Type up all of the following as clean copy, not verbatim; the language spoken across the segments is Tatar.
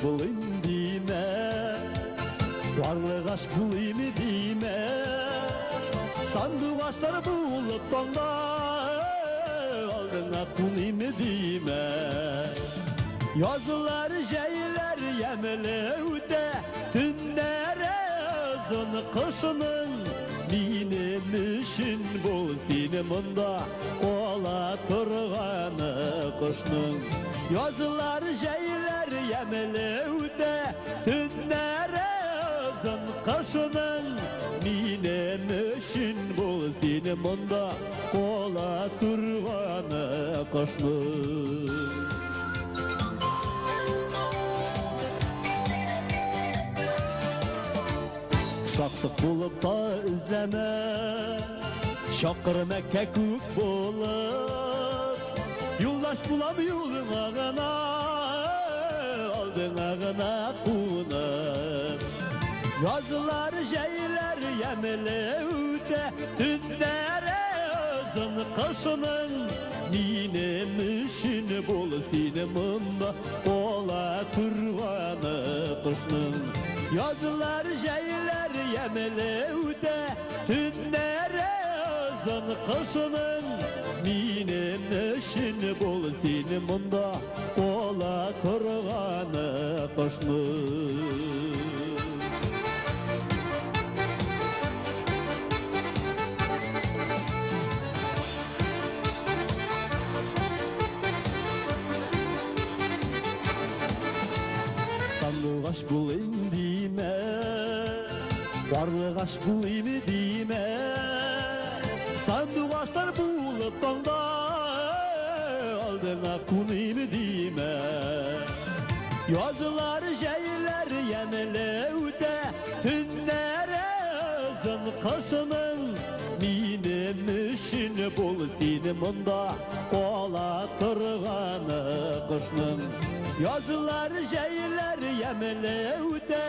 булыйм димә, карлыгач булыйм димә. Сандугачлар булып таңда алдыңа куныйм димә. Язлар, җәйләр ямьле үтә, төннәр озын кышның. Минем өчен бул син монда кала торганы кышның. Язлар, җәйләр ямьле үтә, төннәр озын кышның. Минем өчен бул син монда кала торганы кышның. Саксык булып та эзләмә, чакырма кәкүк булып. Юлдаш булам юлыңа гына, алдыңа гына кунып. Язлар, җәйләр ямьле үтә, төннәр озын кышның. Минем өчен бул син монда кала торганы кышның. Язлар, җәйләр ямьле үтә, төннәр озын кышның. Минем өчен бул син монда кала торганы кышның. Сандугач булыйм димә, карлыгач булыйм димә. Сандугачлар булып таңда алдыңа куныйм димә. Язлар, җәйләр ямьле үтә, төннәр озын кышның. Минем өчен бул син монда кала торганы кышның. Язлар, җәйләр ямьле үтә,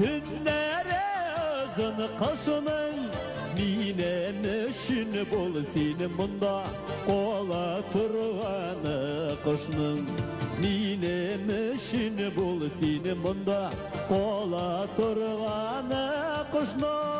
төннәр озын кышның. Минем өчен бул син монда кала торганы кышның. Минем өчен бул син монда кала торганы кышның.